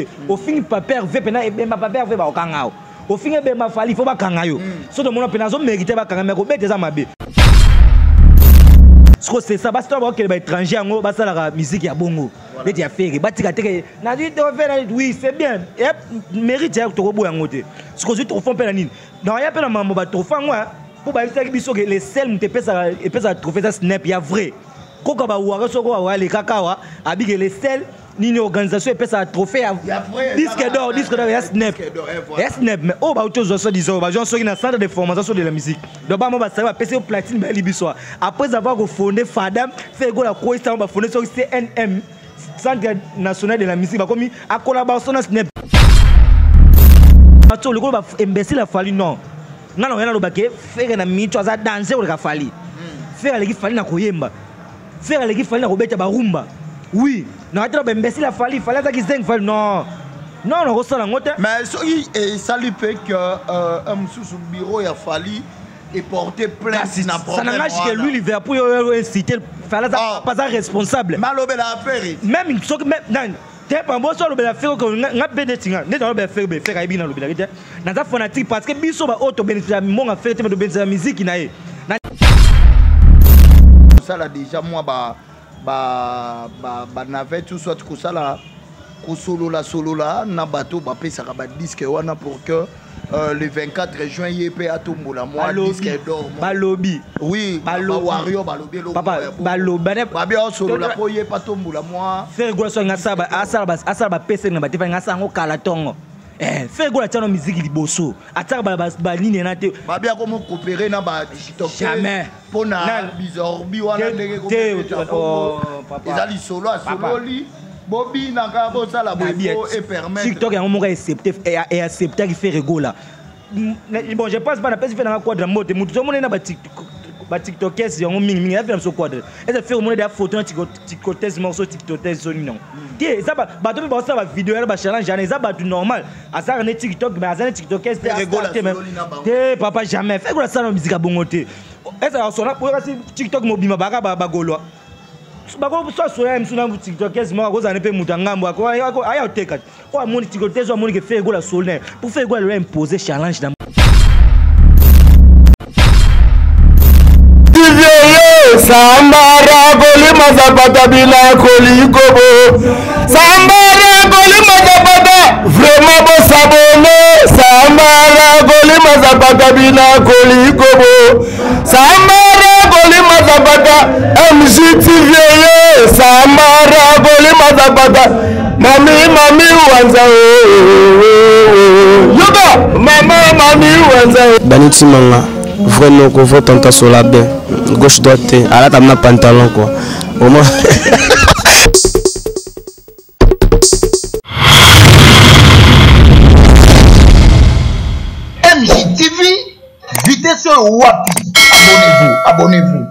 te. Ofingi papa Hervé mpena ebemba papa Hervé, bakokanga yo. Ofingi ebemba Fally, faut bakanga yo. So tomona mpena azomérite bakanga, mais kobeta eza mabe. Siko c'est ça, basi to bakokende baétranger yango, basalaka musique ya bongo neti ya Ferre, batika teke nazwi trophée na. Oui, c'est bien, mérite ya tokoboya yango te. Siko ozwi trophée mpe na nini? Donc aya mpe na mambo batrophée yango mpo bayebisaki biso ke le seul moto epesaka trophée eza SNEP ya vrai. Koka bawara soko awa alekaka awa, abike le seul nini organisation epesaka trophée ya disque d'or, disque d'or ya SNEP, ya SNEP. Mais oyo bauti ozwa, so disant bazwa soki na Centre de formation de la musique, donc bamo basali, bapesi yo platine, bayeli biso après avoir kofonde Fadam Ferre Gola kwesa yango, bafonde soki CNM, Centre national de la musique, bakomi acollaboration na SNEP. Bato lokola ba imbécile ya Fally, non, nga na oya nalobake Ferre na mitu aza danger koleka Fally. Ferre aleki Fally na koyemba, Ferre aleki Fally na kobeta barumba. Oui, na atala ba imbécile ya Fally. Fally azaki zeng Fally, non non, nakosala yango te. Mais soki esali mpe ke un mosusu bureau ya Fally eporter plainte na problème, ça n'engage que lui. Liverpool oyo incité Fally, aza pas responsable. Malobela Ferre. Même soki même te pambo so alobela Ferre, nga mpe neti nga neti alobela Ferre, be Ferre ayebi nalobelaki te, naza fanatique, parce que biso baoyo tobénéficia mbongo Ferre te, me tobénéficia musique na ye. Kosala déjà mwa banavette ou soit kosala kosolola solola na bato bapesaka badisque wana pour que le 24 juin ye mpe atombola mwa disque d'or. Balobi. Oui, bawario balobi. Papa, balobi. Babi osolola mpo ye mpe atombola mwa. Ferre Gola so asala bapese na batefa, nga asala yango kala ntongo. Ferre Gola atiana miziki liboso, atiaka banini na te. Babi akomo coopérer na batiktok. Jamais. Mpona bizorbi wana ndenge eza lisolo asololi, bobinaka, bosala boye epermettre. TikTok yango moko eacceptaki Ferre Gola. Bon, je pense pas napesi fe nanga quadre mbote mutu tomoni na batiktokes yango mingimingi afe na biso quadre eza Ferre omoni da photo na tiktokes moko so tiktokes so nini yango te. Eza bato mpe baosala bavideo yana, bachallenge yana, eza bato normal azalaka ne TikTok, mais aza ne tiktokes te, papa, jamais. Ferre Gola asala musique bongo te. Ezala sona oyokasi TikTok mobima baka bagolwa so asoya misu na tiktokes moko, akozala ne mpe moto ya ngambo aya oteka oyo amoni tiktokes, oyo amoni ke Ferre Gola soli na ye pour Ferre Gola lelo impose challenge na. Sambara kolima zapata bina kolikobo, sambara kolima zapata, vraiment bosabone. Sambara kolima zapata bina kolikobo, sambara kolima zapata, MGTV ye, sambara kolima zapata, mami mami wanza yoka mama mami wanza. Dani Timanga, vrai noko, vrai tonton Solabe, gauche droite te, alata na pantalon quoi. Au moins. MJTV, vitesse wapi? Abonnez-vous, abonnez-vous.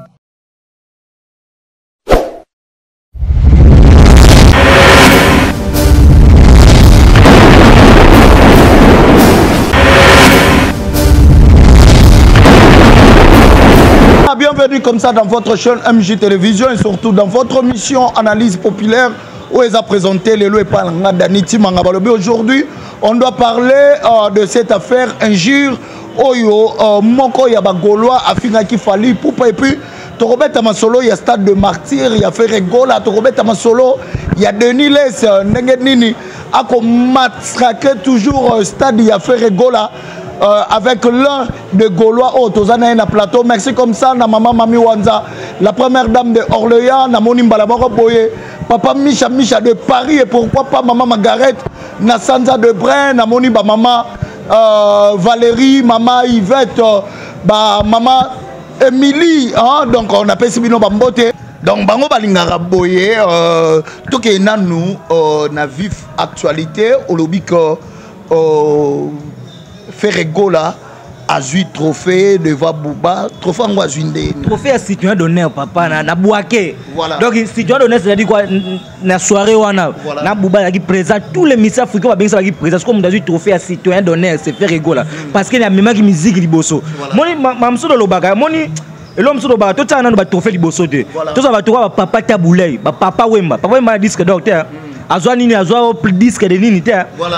Bienvenue comme ça dans votre chaîne MJ Télévision et surtout dans votre mission Analyse Populaire où ils a présenté les lois par Dani Timanga Balobi. Aujourd'hui, on doit parler de cette affaire injure oyo moko ya bagaulois afingaki Fally Ipupa, et puis tokobeta masolo ya stade de martyr ya Ferre Gola, tokobeta masolo ya Denis Lessie, ndenge nini akomatraque toujours stade ya Ferre Gola avec l'un de Gaulois oyo toza na ye na plateau. Merci comme ça na mama Mami Wanza, la première dame de Orléans, namoni mbala moko boye papa Micha Micha de Paris, et pourquoi pas mama Margaret na Sanza de Brin, namoni ba mama Valérie, mama Yvette, ba mama Émilie, hein, donc on appelle bino bambote. Donc bango balingaka boye tokende nanu na vif actualité. Olobi ke Ferre Gola azwi trophée devant Booba, trophée yango azwi ndeni? Trophée ya citoyen d'honneur, papa, na bwake. Voilà. Donc citoyen d'honneur, c'est-à-dire quoi? Na soirée wana, Voilà. na Booba azalaki présent, tous les musiciens africains babengisa bazalaki présent. Sikoyo moto azwi trophée ya citoyen d'honneur, c'est Ferre Gola, parce que amemaki musique liboso. Voilà. Moni mamosusu olobaka, moni eloko mosusu olobaka, totiaka nano batrophée liboso te. Voilà. Tozala bato kwa bapapa Tabu Ley, bapapa Wemba, papa Wemba na disque d'or te, hein. Azwa nini, azwa disque de nini te.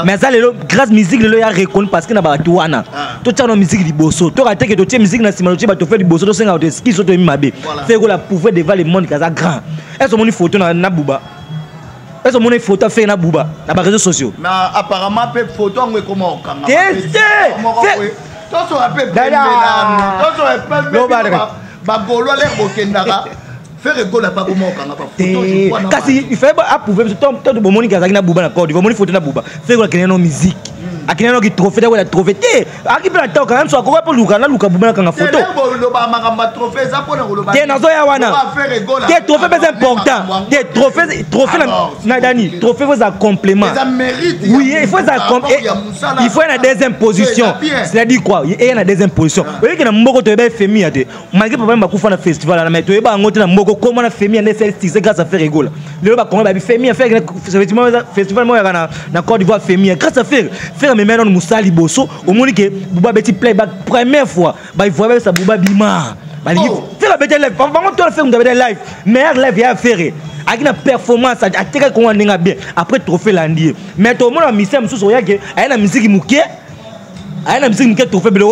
Mais aza lelo grâce musique lelo ya reconnu parce que na bato wana. Totia na musique liboso. Toka te ke totie musique na nsima, totie bato fe liboso, tosenga bato excuse, toyemi mabe. Ferre Gola prouvé devant le monde kaza grand. Est-ce omoni photo na Buba? Est-ce omoni photo Ferre na Buba na ba réseaux sociaux? Mais apparemment pe photo yango ekoma okanga. Te, te. Tosoka pe pembe bagolo lere bokendaka Ferre Gola pa koma okanga ba photo, je crois. Kasi il fallait approuver biso to bomoni kazaki na Buba na Côte d'Ivoire, bomoni photo na Buba. Ferre Gola akende no musique. Akende no ki trophée, ta wala trophée te. Aki pe na temps quand même so akoka pe luka na luka Buba na kanga photo. Loba makambo ya trophée eza pona koloba. Te nazoya wana. Te trophée pe important. Te trophée, trophée na Dani, trophée faut za complément. Eza mérite. Oui, il faut za il faut na deuxième position. C'est-à-dire quoi? Il y a na deuxième position. Oyebi na mboko to ba FMI te. Malgré papa bakufa na festival na mais toyeba yango te na mboko koma na FMI nde celle c'est grâce à Ferre Gola. Lelo ba Congo ba FMI Ferre festival mo ya na Côte d'Ivoire FMI grâce à Ferre. Ferre me mena musali boso omoni ke Buba beti playback première fois ba Ivoire ba Buba bima. Ba lingi Ferre beti live bango to Ferre beti live meilleur live ya Ferre. Aki na performance ateka kongo ndinga bien après trophée landie. Mais to mona mission mususu oyake aya na musique muke. Aya na musique muke trophée bele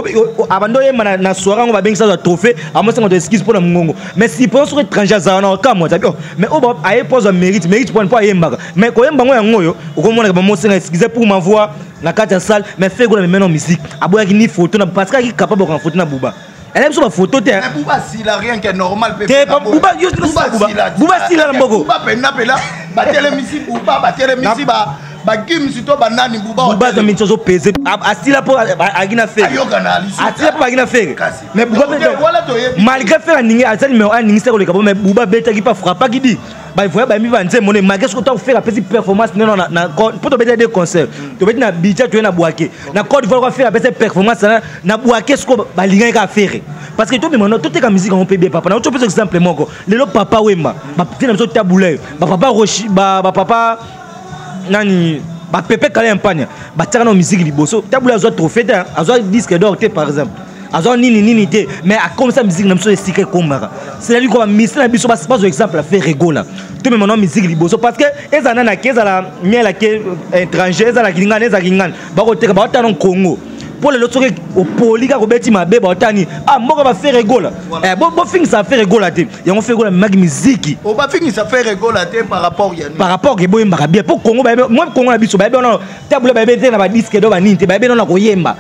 abando yemba na soirée ngo babengisa za trophée amosenga to excuse pona ngongo. Mais si pour soki étranger za na ka mo tabi mais o ba aye pose mérite, mérite pour pour yemba. Mais ko yemba ngo yango yo okomona ba mosenga excuse pour ma voix na kati ya salle mais fait go na maintenant musique. Aboyaki ni photo na parce qu'il capable de photo na Buba. Elle aime sur photo te. Mais Buba s'il a rien qui est normal pe. Te Buba yo Buba Buba. Buba s'il a mboko. Buba pena pena ba telemisi Buba ba telemisi ba ba gimsi to banani Buba. Buba za minso zo pese. Asila po agina faire. Ayoka na lisu. Asila po agina faire. Kasi. Mais Buba Donc, pe voilà to yebi. Malgré faire ningi asali numéro 1 ningi seko le kabo mais Buba beta ki pa frappa ki di. Ba voya ba mi ba nze mone malgré ce que to faire petite performance non na na pour to beta des concerts. To beta na budget to na Bouaké. Na Côte d'Ivoire faire petite performance na na Bouaké ce ko ba linga ka faire. Parce que tout le monde, tout est comme musique, on peut bien papa. Na to pese exemple moko. Lelo papa Wemba, ba petit na biso taboulé, ba papa Rochi, ba papa nani, ba Pepe Kale Mpanya, ba tiaka na musique liboso. Taboulé azwa trophée te, azwa disque d'or te par exemple. Azwa nini nini te, mais a comme ça musique na biso esika ekomaka. C'est-à-dire quoi, musique na biso, ba ba exemple la faire rigola. Tout le monde musique liboso parce que ezana na ke ezala miel ke étranger, ezala kingana, ezala kingana. Ba ko teka, ba otana Congo. Pour le soki opolika kobeti mabe ba otani. Ah mboka ba faire rigola. Eh bo bo fingisa faire rigola te. Yango faire rigola mag musique. O ba fingisa faire rigola te par rapport ya ni. Par rapport ke boyemba ka bien pour Congo ba moi Congo na biso ba non table ba be te na ba disque do ba nini te ba be non na koyemba.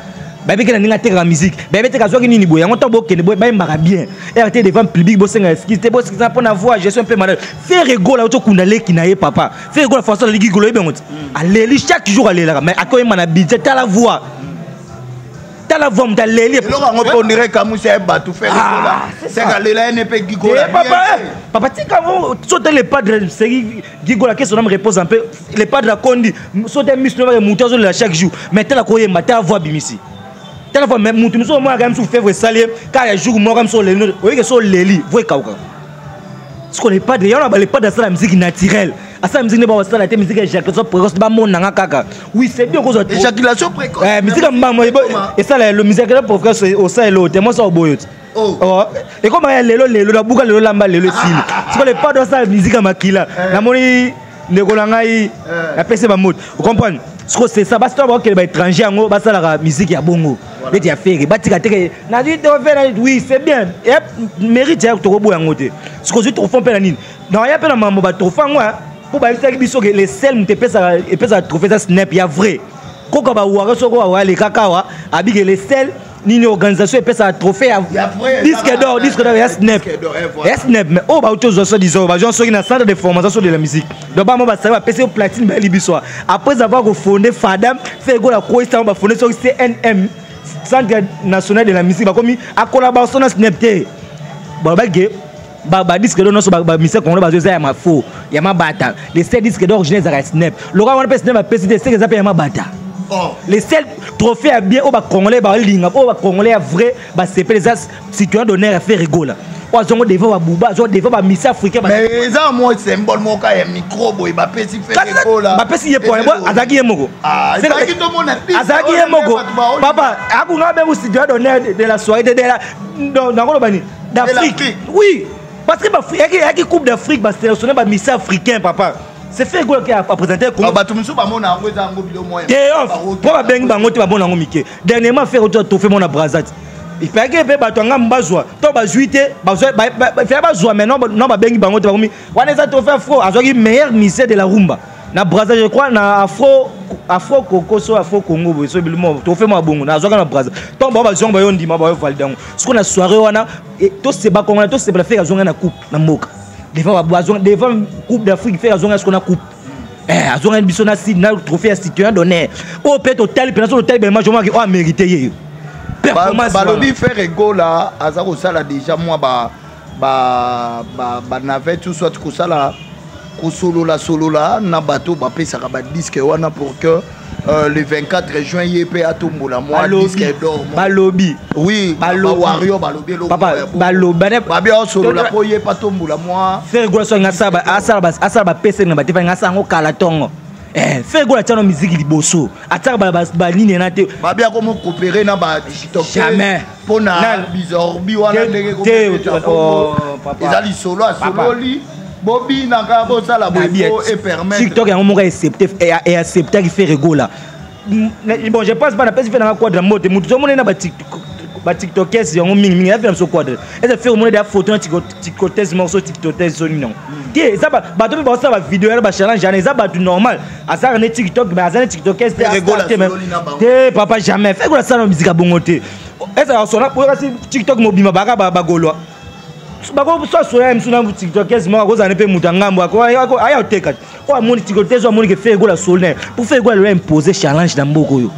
Ba be ke na ninga te ka musique. Ba be te ka soki nini boye yango to bo kende boye ba yemba ka bien. RT devant public bo senga excuse te bo excuse pour na voix je suis un peu malade. Faire rigola to kunda leki na ye papa. Faire rigola François liki golo be ngoti. Aleli chaque jour alela mais akoyemba na budget ta la voix. T'as la voix, t'as l'élé. Et là, on peut dire que Moussa est battu, fait Ah, rigola. c'est C'est ça. qu'à l'élé, elle n'est pas Guigola. Eh, papa, eh, papa, tu sais qu'avant, saute les padres, c'est Guigola, que son âme repose un peu. Les padres à Kondi, saute un muscle, on va monter sur la chaque jour. Mais t'as la koye, t'as la voix, Bimisi. T'as la voix, mais moutou, nous sommes, moi, quand même, sous fèvre salé, car il y a jour, moi, comme sur les notes, vous voyez que sur l'élé, vous voyez kauka. Ce qu'on est pas de, il y a les padres, c'est la musique naturelle. À ça, musique n'est pas ça, la musique est éjaculation précoce, pas mon nanga kaka. Oui, c'est bien qu'on soit Éjaculation précoce. Eh, musique maman, et ça, le musique précoce, au sein et l'autre, moi ça au boyot. Oh. Oh. Et comme il y a lelo, lelo, la bouka, lelo, lamba, lelo, sili. C'est qu'on est pas dans ça, musique à makila. La moni, ndeko na ngai, la pese ba mot. Vous comprenez? Ce que c'est ça, parce que toi, que les étrangers, en gros, bah, ça, la musique ya bongo. Neti ya ferre, bah, tika, tika, na dit, te refaire, na dit, oui, c'est bien. Et, mérite, ya, toko boya ngote. Ce que je trouve, font pe la nini. Non, ya pe la mambo, bah, trop fort, moi, hein. Pour ba yebisaki biso ke les seuls moto epesaka trophée eza snap ya vrai. Koka ba wara soko ba wara le kaka wa, abike les seuls nini organisation epesaka trophée ya Ya vrai, disque ya d'or, vrai, disque d'or ya snap. disque d'or, eh, voilà. Ya snap, mais oh, ba auto zo so disons, ba gens soki na centre de formation de la musique. Donc ba mo ba sala ba pese platine ba libiso. Après avoir fondé Fadam, fait go la koista ba fondé soki CNM, Centre national de la musique, ba komi a collaboration na snap te. Ba ba ge ba, ba disque d'or non so ba, ba musique congolais ba zo ya ma faux, ya ma bata. Les sept disques d'or originaux za snap. Le roi wana pe snap ba pesi te, c'est que ça pe ya ma bata. Oh. Les seuls trophées à bien au ba congolais ba linga, au ba congolais à vrai ba CP les as citoyens d'honneur à faire rigola. O zongo devant ba buba, zongo devant ba miss africain ba Mais eza moi symbole moka ya micro boy ba pesi faire Kasi rigola. Ba pesi ye po, Eza bo, azaki ye moko. Ah, C'est ezalaki to mona piste, Azaki ye oyo moko. bato ba oyo. Papa, akunga be citoyen d'honneur de la soirée de la non, non, bani, d'Afrique. De l'Afrique. Oui. Parce que ba yaki, yaki Coupe d'Afrique ba sélectionner ba miss africain papa. C'est Ferre Gola qui a présenté Congo. Bato mosusu bamona yango eza yango bilo moyen. Te off mpo babengi bango te, bamona yango mike. Dernièrement, Ferre oto trophée mona Brazat, ifayaki mpe bato ya ngambo bazwa to bazwi te, faya bazwa, mais non, babengi bango te. Bakomi wana eza trophée afro, azwaki meilleur musicien de la rumba na Braza, je crois, na afro koko so afro Congo boye so bilimo trophée mwa bongo na azwaka na Braza. Ntongo bango bazwango, bayo ndima, bayo valide yango. Sikoyo na soirée wana, toseba Kongo na tosepela. Ferre azwanga na coupe na mboka devant, bazwanga devant Coupe d'Afrique. Ferre azwanga sikoyo na coupe, azwanga biso na na trophée ya citoyen d'honneur oyo mpe totali mpena so totali bema jomaki oyo amérité ye. Performance. Balobi Ferre Gola aza kosala déjà mwa banavette ba, ba, soit kosala kosolola solola na bato bapesaka badisque wana pour que le 24 juin ye mpe atombola mwa disque d'or. Balobi. Oui, bawario balobi. Papa, balobi. Babi asolola mpo ye mpe atombola mwa. Ferre Gola so asala bapeseli na batefa, asala yango kala ntongo. Ferre Gola atiano miziki liboso, atiaka banini ena te. Babi akomo coopérer na batiktok. Jamais. Mpona bizorbi wana ndenge eza lisolo asololi, bobinaka, bosala boye po epermettre. TikTok yango moko eacceptaki Ferre Gola. Bon, je pense pas napesi fe nanga quadre mbote. Mutu tomoni na batiktokes yango mingimingi afe na biso quadre eza Ferre. Omoni da photo na tiktokes moko so tiktokes so nini yango te, eza bato mpe baosala bavideo yana, bachallenge yana, eza bato normal azalaka ne TikTok, mais aza ne tiktokes te te, papa, jamais. Ferre Gola asala na misika bongo te. Ezalaka sona kasi TikTok mobima baka bagolwa so asoya misu na tiktokes moko, akozala mpe moto ya ngambo aya oteka oyo amoni tiktokes oyo amoni ke Ferre Gola solin pour Ferre Gola lelo impose challenge na mboka oyo.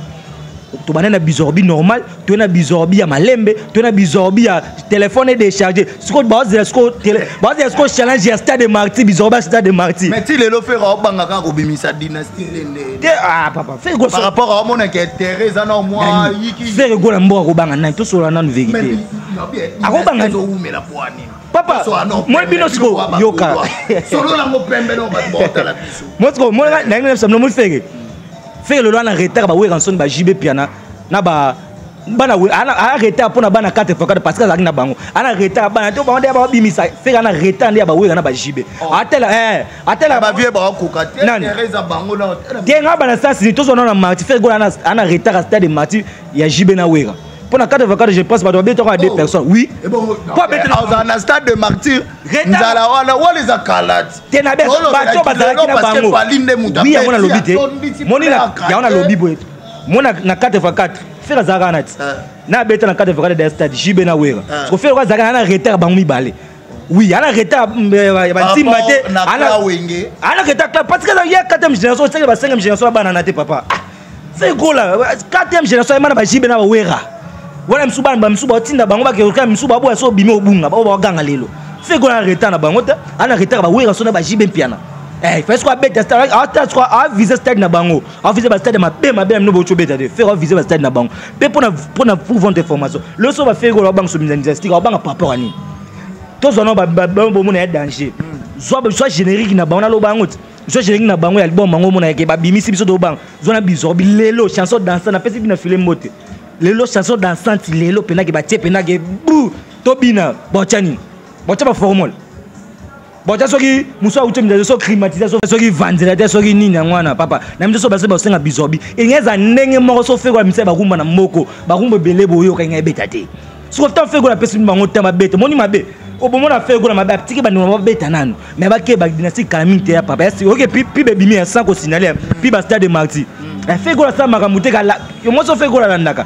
Tobanda na bizorbi normal, toye na bizorbi ya malembe, toye na bizorbi ya téléphone edécharge. Sikoyo bazela, sikoyo bazela, sikoyo challenge ya Stade Martyr, bizorbi ya Stade Martyr. Mais ti lelo Ferre aobanga kaka kobimisa dynastie ndende. Te, ah papa, Ferre Gola par rapport aomonaka terrain eza na mwa yiki. Ferre Gola mboka kobanga nani? Tosola nanu vérité, akobanga. Ezowumela po anini? Papa, moi bino sikoyo yoka. Solo nango pembe no bato baotala biso. Moi sikoyo moi nangi na biso moi Ferre, Ferre lelo ana retard bawera nsoni ba JB Piana na ba bana ana retard mpona bana 4 x 4 parce que azalaki na bango. Ana retard bana to bango nde babimisa. Ferre ana retard nde ya bawera na ba JB atela atela. Bavie bakokoka te. Nani? Eza bango na. Te, nga bana sasi tozwa na Martyr. Ferre Gola ana retard ya Stade Martyr ya JB na Wera mpona 4 x 4, je pense bato babetaka ya deux personnes, oui. Po abetela na Stade de Martyr, nzala wana wana eza kala ti. Te, na bato bazalaki na bango, oui, yango nalobi te. Moni, yango nalobi boye, mo na 4 x 4 Ferre azalaka na ti na abeta na 4 x 4 da stade JB na Wera. Parce que Ferre azalaka na retard bango mibale, oui, ana retard ya bantimba te, ana retard parce que ya 4e génération osenge ba 5e génération ya bana na te, papa. Ferre Gola 4e génération ayema na baJB na bawera wana. Misu bana bamisu batinda bango bakeoka misu baboya so obimi obunga bao baganga. Lelo Ferre Gola na retard na bango te, ana retard bawera so na baJB Mpiana. Fai siko abeta stade, ata siko avise stade na bango, avise bastade mabe mabe na bino bauti obeta te. Ferre avise bastade na bango mpe mpona pour vente information. Lelo so baFerre Gola babanga so minzanizastika, babanga par rapport a nini? Tozwa no bomona ya danger, zwa générique na bango, naloba yango ti zwa générique na bango ya album bango, omona yake babimisi biso tobanga. Zwa na bizorbi lelo chanson dansante, napesi bino file mbote. Lelo chanson dansante lelo mpenake batie mpenake bu tobina, botya nini? Botya baformole, botya soki mosu auti minza so climatisation, soki ventilateur, soki nini yango wana, papa na biso so basi basenga bizorbi elingi eza ndenge moko. So Ferre misa barumba na moko, barumba ebele boyoka engai ebeta te. Soko tan Ferre apesi bango tan babeta, moni mabe obomona Ferre Gola mabe atiki bandeko babeta nanu, mais bake badynastie kala mingi te ya papa. Oke pi bebimi ya sans kosignaler pi bastade de Martyr. Ferre Gola asala makambo te kala yo mwasi. Ferre Gola alandaka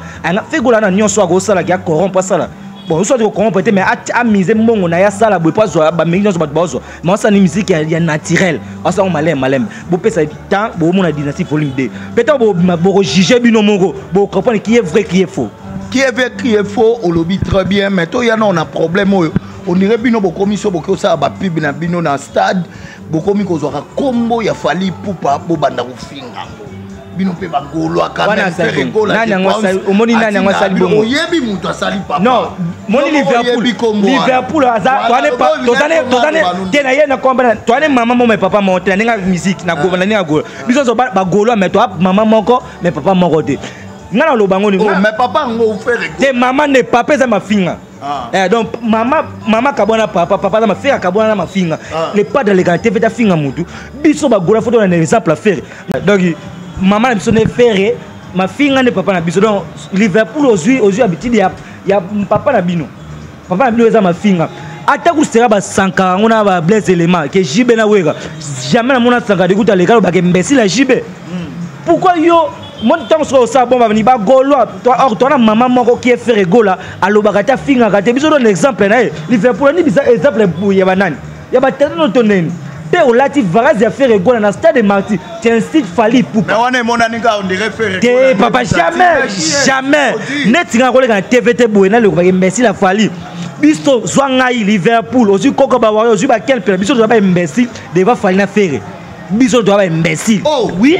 Ferre Gola na nyonso akosalaka ya corrompre, asala bon soit kocorrompre te, mais amise mbongo na ye, asala boye po azwa bameki nyonso bato bazwa, mais asala ni musique ya naturel, asango malembe malembe. Bopesa temps, bomona dynastie volume 2, peut-être bokojuge bino moko, bocomprendre qui est vrai, qui est faux. Qui est vrai, qui est faux, olobi très bien. Mais toya na ona problème oyo, on dirait bino bokomi so bokoki osala bapub na bino na stade, bokomi kozwaka kombo ya Fally Ipupa, bobanda kofinga yango bino mpe bagolwaka. Omoni nani yango asali bongo? Oyebi moto asali, papa. Non, moni Liverpool, Liverpool aza tozane te na ye na comprendre. Toane mama moko mais papa moko te na ndenge ya musique na ndenge ya gola. Biso nyonso bagolwa, mais toa mama moko mais papa moko te. Nga na loba ngo ni. Mais papa yango. Te, mama nde papa eza mafinga. Ah. Eh, donc mama mama kabwana papa, papa na mafinga, kabwana na mafinga. Ah. Le padre aleka na TV te afinga mutu. Biso bagola, faut tolanda exemple Ferre. Donc mama na biso nde Ferre, mafinga nde papa na biso. Donc Liverpool, ozwi habitude ya papa na bino. Papa na bino eza mafinga. Ata kusera basankara yango na bablaise élément ke JB na Wera, jamais namona Sankara dekuta aleka alobaka imbécile ya JB. Pourquoi yo mo ntango soki osala bon, bani bagaulois, or toa na mama moko ki Ferre Gola alobaka te, afingaka te. Biso don exemple na ye Liverpool ani bisa exemple ya banani ya batata to neni mpe olati varase ya Ferre Gola na Stade Martyr, tu incites Fally Ipupa. Mais wana emonani kaka on dirait Ferre. Te papa, jamais, jamais. Neti nga koleka na TV te boye nalekobaka imbécile ya Fally. Biso zwa ngai Liverpool, ozwi koko bawario, ozwi bakel mpela, biso toza ba imbécile devant Fally na Ferre. Biso toza ba imbécile. Oh. Oui.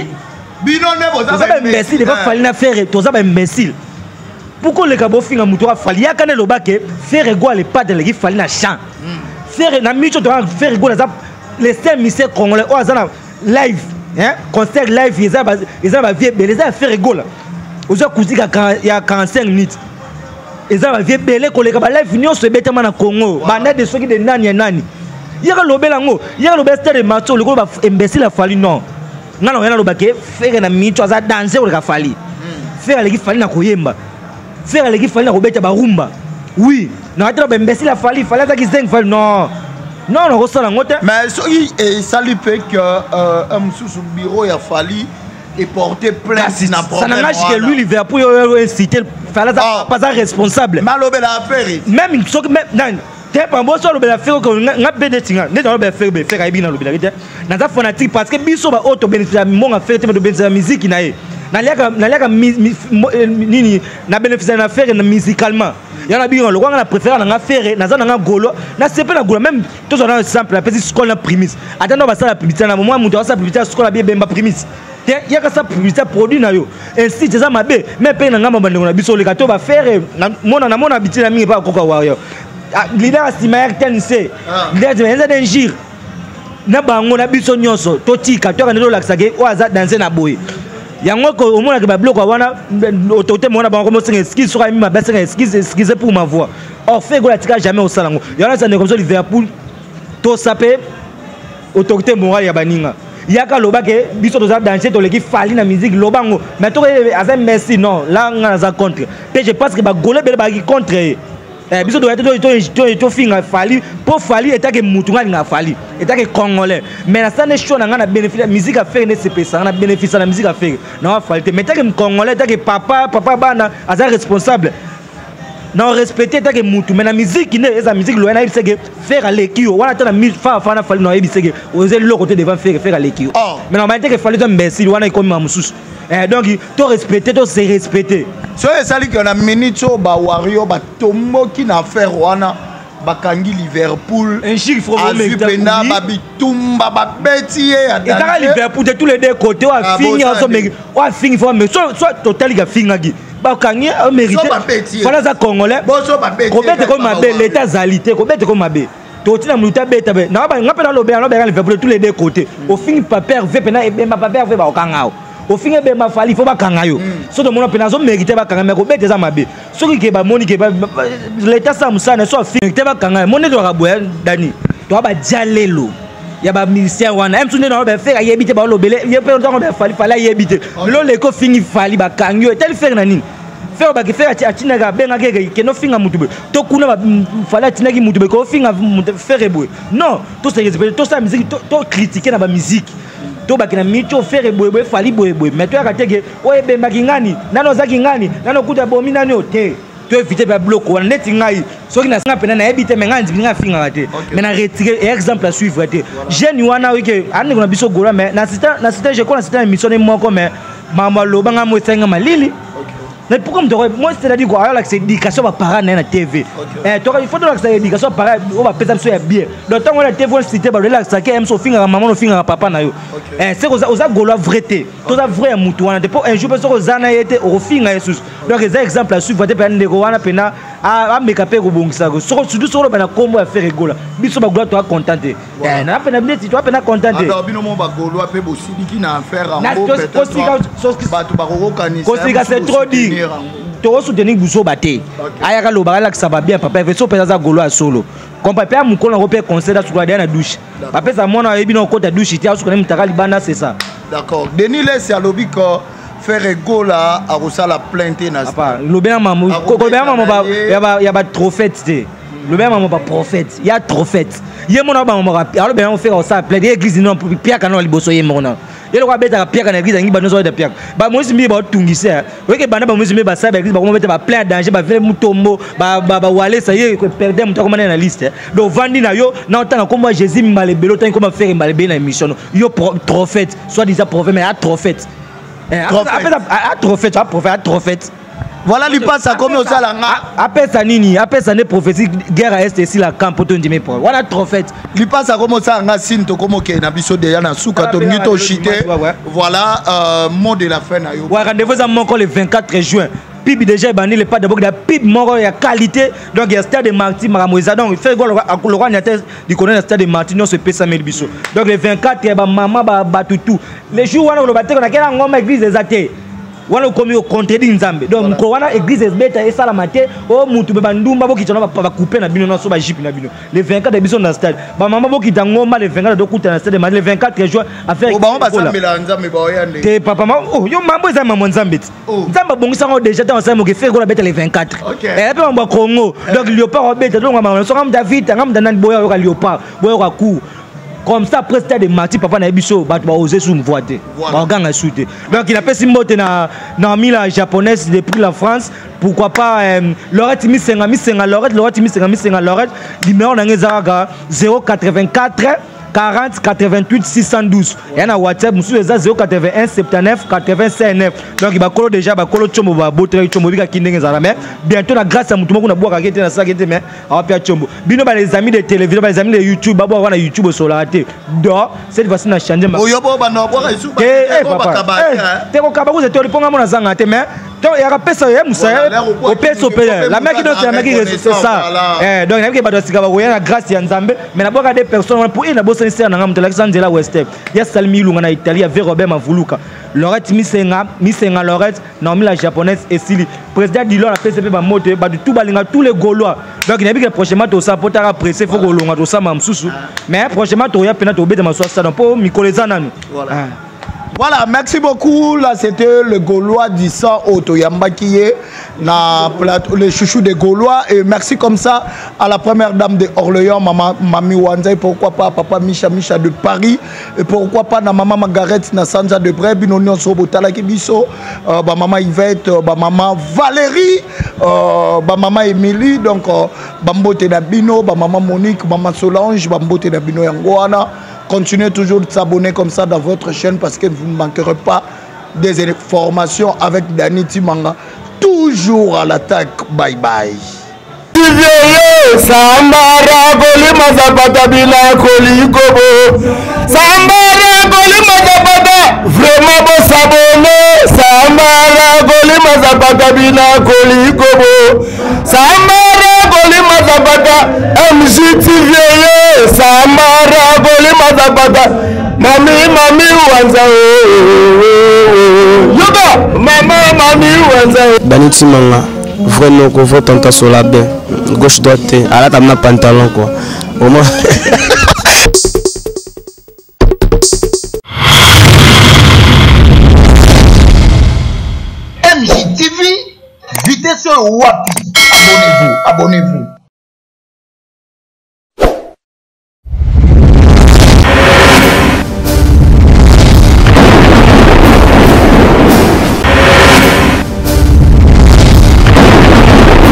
Bino nde boza toza ba imbécile devant Fally na Ferre, toza ba imbécile. Pourquoi oleka bofinga moto oyo Fally? Yaka nde elobake Ferre Gola le padre aleki Fally na champ. Ferre na miso toza, Ferre Gola aza le seul musicien congolais oyo aza na live, hein? Concert live eza na bavie ebele, eza ya Ferre Gola. Ozwa kuzika ya 45 minutes, eza bavie ebele koleka balive nyonso ebetama na Congo banda de soki de nani ya nani. Yaka lobela yango, yaka lobela Stade Martyr likolo ba imbécile ya Fally. Non, nga na oya nalobake Ferre na minute aza danger koleka Fally. Ferre aleki Fally na koyemba, Ferre aleki Fally na kobeta barumba. Oui, na ba imbécile ya Fally, Fally azaki zeng Fally, non non, nakosala yango te. Mais soki esali mpe ke un mosusu bureau ya Fally eporte plainte na Ça problème n'engage que wana. lui. Liverpool oyo incité Fally aza Ah. papa, aza responsable. Malobela Ferre. Même soki même nani te, pambo so alobela Ferre, nga mpe neti nga neti alobela Ferre, be Ferre ayebi nalobelaki te, naza fanatique, parce que biso baoyo tobénéficia mbongo ya Ferre te, me tobénéficia musique na ye. Naliaka nini na bénéficia na Ferre na musicalement ya na bino. Lokwanga na préféré na nga Ferre, naza na nga golo, nasepe na golo. Même tozwa na exemple, apesi Skol na Primus, ata ndo basala publicité na mwa moto asala publicité ya Skol, abi ebemba Primus te, yaka sa publicité produit na yo. Ainsi eza mabe me mpe na ngambo bandeko na biso oleka to baFerre mona namona habitude na mingi epa akoka warrior. Ah, leader ya nsima ya RTNC. Ah. Leader eza d'injure na bango na biso nyonso. Totika toyaka nde tolakisaka oyo aza danse na boye yango omonaka babiloko wana. Autorité mona bango komosenga excuse, soki ayemi mabe asenga excuse, excuse pour ma voix. Or Ferre Gola atika jamais osala yango. Yango nasa ndeko biso Liverpool, tosa mpe autorité morale ya baninga. Yaka alobake biso toza danger, toleki Fally na musique, loba yango. Mais toko aza merci, non, la nga naza contre mpe. Je pense que bagolo ebele bazalaki contre ye. Eh, biso toya te tofinga Fally mpo Fally etake mutu. Nga alingaka Fally etake congolais, mais nasala nde choix na ngai na bénéfice musique ya Ferre nde sepesanga na bénéfice na musique ya Ferre na wa Fally te. Mais etake congolais, etake papa, papa bana, aza responsable na respecte etake mutu. Mais na musique nde eza musique loya, nayebisa ke Ferre aleki yo wana. Ata na fa fa na Fally, nayebisa ke oza eloko te devant Ferre, Ferre aleki yo. Oh. Mais normalement teke Fally eza imbécile wana, ekomi mosusu. Eh, donc to respecte, to se respecte. Soki esali ke na minute oyo bawario batomboki na affaire wana, bakangi Liverpool, Injure, faut azwi mpena babitumba, babeti ye ya ezaka danger. Liverpool de tous les deux côtés, oyo Ah, afingi bosani. azomeki, oyo afingi fo ame so totaliki afingaki, bakangi amérite. So babeti ye. Fally aza congolais. Boso babeti ye Kobeta kaka komi mabe. bawario. Leta azali te, kobeta komi mabe, totina motu abeta be nga mpe nalobela, nalobelaka Liverpool tous les deux côtés. Ofingi papa Hervé mpena ebemba papa Hervé, bakokanga yo. Ofingi ebemba Fally, fo bakanga yo. So tomona mpena azomérite bakanga, me kobeta eza mabe. Soki ke bamoni ke leta asala mosala na so, afingi te, bakanga ye. Mo nde tokaka boya dani, toka badia lelo ya bamusicien wana msu nde naloba Ferre ayebi te, balobele ye mpe ntango ba Fally, Fally ayebi te. Lelo leko ofingi Fally, bakangi yo, etali Ferre na nini? Ferre baki Ferre atindaka, abengaki eke kende ofinga mutu boye to kuna Fally atindaki mutu boye kofinga Ferre boye. Non, toseke tosala musique, tocritique na bamusike, tobaki na miti oyo Ferre boye boye, Fally boye boye, mais toyaka teke oyo ebembaki ngani nani, ozaki ngani nani, okuta bomi nani oyo te. Toévite mpe biloko wana. Neti ngai soki nasinga mpena nayebi te, me ngai ndimi, ngai afingaka te, mais na retire exemple à suivre te. Jeune wana oyike andeko na biso gola, mais na cité, je crois na cité na émission ne moko, mais makambo aloba ngai mo esalinga malili. Mais pourquoi moto, moi, c'est-à-dire quoi, ayolakisa éducation baparent na ye na TV? Il faut tolakisa éducation baparent oyo bapesa biso ya bien. Donc ntango na TV cité balolakisaki ye moso ofingaka mama na ofingaka papa na yo, c'est oza gaulois vrai te, toza vrai ya mutu wana te, mpo un jour mpe soki oza na ye te, okofinga ye susu. Donc eza exemple à suivre te. Mpe ndeko wana mpena ameka mpe kobongisa, surtout soki oloba na nkombo ya Ferre Gola, biso bagaulois toa content te. Na pena neti toa pena content te. Alors bino mo bagaulois mpe bosiliki na affaire yango, peut-être bato bakokokanisa. Kosika, c'est trop dire. Tokosoutenir buzoba te. Ayaka alobaka, alakisa babien papa Herve so mpenza aza golo ya solo. Kompa mpe ya mokolo nango mpe conseil asukola deya na douche. Bapesa mwana ayebi na okota douche te, asukola mutaka libanda, c'est ça. D'accord. Denis Lessi alobi que Ferre Gola akosala plainte na papa lobela mamu, kolobela mamu ya ba prophète te, lobela mamu ba prophète ya prophète ye mona ba mamu alobela yango. Ferre akosala plainte ye église no piaka no liboso ye moko na ye loko abetaka piaka na église, angi bato nyonso babeta piaka. Bamoïse mbiye baotungisa oyeke banda bamoïse mbiye basala baéglise, bakoma beta baplein ya danger, bavele mutombo bawalesa ye perde moto akoma na liste. Donc vandi na yo na otanga kombo ya Jésus mbala ebele, otangi kombo Ferre mbala ebele na émission no yo prophète, soit disant prophète, mais a prophète a prophète a prophète a prophète. Voilà, lipasa akomi osala nga. Apesa nini? Apesa nde prophétie guerre à est esila camp po tondima pro wana prophète. Lipasa akomi osala nga sine, tokomi okende na biso deya na suka, tolingi toshite. Voilà, mot de la fin na yo. Ouais, rendez-vous eza moko le 24 juin. Pub déjà ebandi le pas d'abord da pub moko ya qualité, donc ya stade de Martyr, makambo eza. Donc Ferre lokwa nya te likolo na stade de Martyr nyonso epesameli biso. Donc le 24 ya bamama bato tout le jour wana koloba te nakela ngoma église eza te, wana okomi ocontredire Nzambe. Donc mokolo wana église ebeta esalama te o mutu mpe bandumba bokita na bakupe na bino nyonso, bajipe na bino. Le 24 biso na stade, bamama bokita ngomba le 24, tokuta na stade le 24 juin. Affaire bango basambela Nzambe baoya nde. Te papa, oh, yo mambo eza mambo Nzambe ti. Nzambe abongisango déjà ntango asala moke. Ferre Gola abeta le 24 mpe mambo ya Congo. Donc léopard obeta tonga mambo so ngamuta vite, ngamuta nani boya oyoka léopard, boyoka cour comme ça après stade de Martyr. Papa na biso bato baose su mvoi te, baoganga su te. Donc il apesi mbote na mila japonaise depuis la France. Pourquoi pas Lorette Misenga, Misenga Lorette, Lorette Misenga, Misenga Lorette. Numéro na nga eza kaka 084 40 88 612 ya na WhatsApp. Mosusu eza 081 79 85 9. Donc bakolo déjà, bakolo tshombo babotelaki tshombo ebikaki ndenge ezala, mais bientôt na grâce ya motu moko nabwakaki te, nasalaki te, mais awapia tshombo. Bino ba les amis de télévision, ba les amis de YouTube, babwaka wana YouTube osolaka te. Donc cette fois-ci na change. Oyo bo banda babwaka esu. Te papa, te kokaba kuze te oliponga mona zanga te, mais donc yaka pesa ye musaya opesa ope la maki. Donc la maki, c'est ça. Donc nayebi ke bato ya sika bakoya na grâce ya Nzambe, mais nabwaka des personnes wana pour nabosani sere nanga moto alakisa nzela western ya Salmi Ilunga na Italie ya ve Robert Mavuluka, Lorette Misenga, Misenga Lorette, Naomi la japonaise esili, président Dilon apesi mpe bamoto bato tout balinga tous les Gaulois. Donc nayebi ke prochainement tosala po taka pressé, faut kolonga tosama mosusu, mais prochainement toya mpena tobeta masuwa stade mpo mikolo eza nanu. Voilà, merci beaucoup. Là, c'était le Gaulois du sang Otoyamba qui est na plateau, le chouchou des Gaulois. Et merci comme ça à la première dame de Orléans, maman Mami Wanza, et pourquoi pas papa Micha Micha de Paris, et pourquoi pas na maman Margaret na Sanza de Bré, bino nyonso botala biso, ba maman Yvette, ba maman Valérie, ba maman Émilie, donc bambote na bino, ba maman Monique, maman Solange, bambote na bino yango wana. Continuez toujours de s'abonner comme ça dans votre chaîne parce que vous ne manquerez pas des informations avec Danny Timanga. Toujours à l'attaque. Bye bye. Sambara kolima zapata bila kolikobo, sambara kolima zapata, vraiment bosabone. Sambara kolima zapata bila kolikobo, sambara kolima zapata, MGTV, sambara kolima zapata, mami mami wanza yoka mama mami wanza. Dani Timanga, vrai noko, vrai tanta Solabe, gauche droite te, alata na pantalon quoi. Au moins. MJTV, vitesse wapi. Abonnez-vous, abonnez-vous.